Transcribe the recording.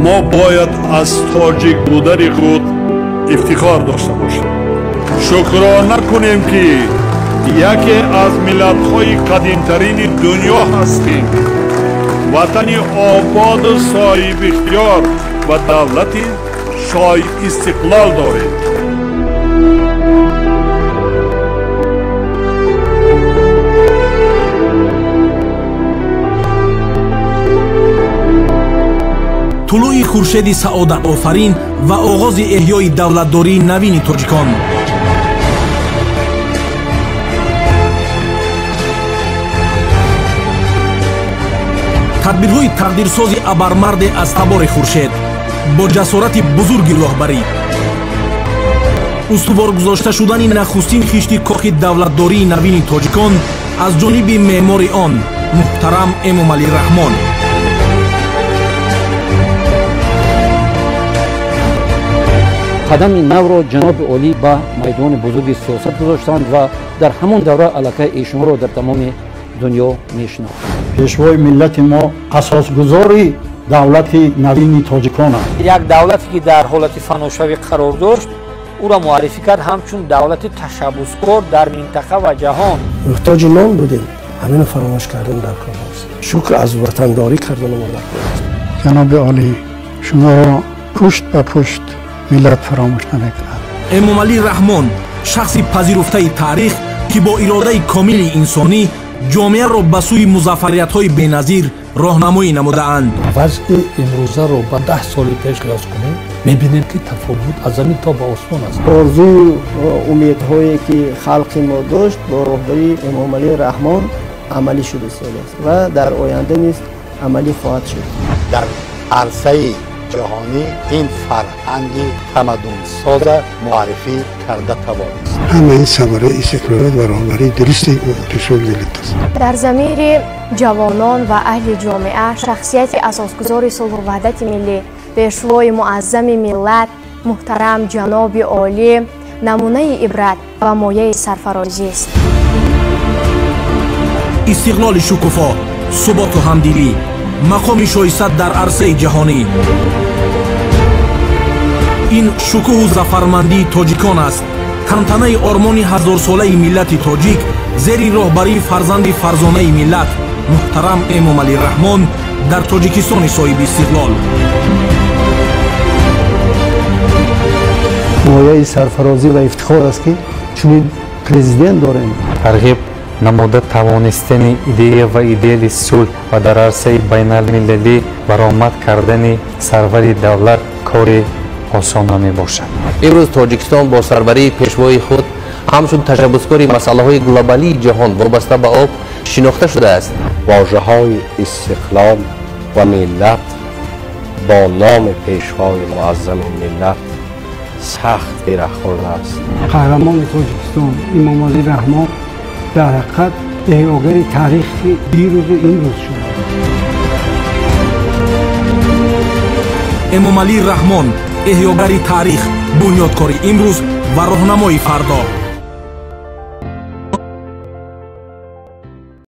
Мо бояд аз тоҷик будани худ ифтихор дошта бошем. Шукрона кунем, ки яке аз миллатҳои қадимтарини дунё ҳастем. Ватани ободу соҳибихтиёр ва давлати шоҳиистиқлол дорем. Тулӯи хуршеди саодатофарин ва оғози эҳёи давлатдории навини тоҷикон. Тадбирҳои тақдирсози абармарде аз табори хуршед бо ҷасорати бузурги роҳбарӣ, устувор гузошта шудани нахустин хишти кохи давлатдории навини тоҷикон аз ҷониби меъмори он муҳтарам Эмомалӣ Раҳмон. Қадами навро ҷаноби олӣ ба майдони бузурги сиёсат гузоштанд ва дар ҳамон давра аллакай эшонро дар тамоми дунё мешинохтанд. Пешвои миллати мо асосгузори давлати навини тоҷикон аст. Як давлате ки дар ҳолати фаношавӣ қарор дошт, ӯро муаррифӣ кард ҳамчун давлати ташаббускор дар минтақа ва ҷаҳон. Муҳтоҷи нон будем, ҳаминро фаромӯш кардем, дар кор аст. Шукр аз ватандорӣ карданамо дар кор аст. Ҷаноби олӣ, шуморо пушт ба пушт миллат фаромӯш намекунад. Эмомалӣ Раҳмон шахси пазируфтаи таърих, ки бо иродаи комили инсонӣ ҷомеаро ба сӯи музаффариятҳои беназир роҳнамоӣ намудаанд. Вазъи имрӯзаро ба 10 соли пеш қиёс кунем, мебинем, ки тафовут аз замин то ба осмон аст. Орзую умедҳое ки халқи мо дошт, бо роҳбарии Эмомалӣ Раҳмон амалӣ шуда истодааст ва дар оянда низ амалӣ хоҳад шуд. Дар арсаи ҷаҳонӣ ин фарҳанги тамаддунсоза муаррифӣ карда тавонист. Ҳамаи самараи истиқлолият ва роҳбарии дурусти пешвои миллат аст. Дар замири ҷавонон ва аҳли ҷомеа шахсияти асосгузори сулҳу ваҳдати миллӣ, пешвои муаззами миллат муҳтарам ҷаноби олӣ намунаи ибрат ва мояи сарфарозист. Истиқлоли шукуфо, суботу ҳамдилӣ, мақоми шоиста дар арсаи ҷаҳонӣ, ин шукӯҳу зафармандии тоҷикон аст. Тантанаи ормони ҳазорсолаи миллати тоҷик зери роҳбарии фарзанди фарзонаи миллат муҳтарам Эмомалӣ Раҳмон дар Тоҷикистони соҳиби истиқлол. Мояи сарфарозӣ ва ифтихор аст, ки чунин президент дорем. Тарғиб намуда тавонистани идея ва идеали сулҳ ва дар арсаи байналмилалӣ баромад кардани сарвари давлат кори осон намебошад. Имрӯз Тоҷикистон бо сарварии пешвои худ ҳамчун ташаббускори масъалаҳои глобалии ҷаҳон вобаста ба об шинохта шудааст. Вожаҳои истиқлол ва миллат бо номи пешвои муаззами миллат сахт гиреҳ хӯрдааст. Қаҳрамони Тоҷикистон Эмомалӣ Раҳмон дар ҳақиқат эҳёгари таърихи дирӯзу имрӯз шуд. Эмомалӣ Раҳмон эҳёгари таърих, бунёдкори имрӯз ва роҳнамои фардо.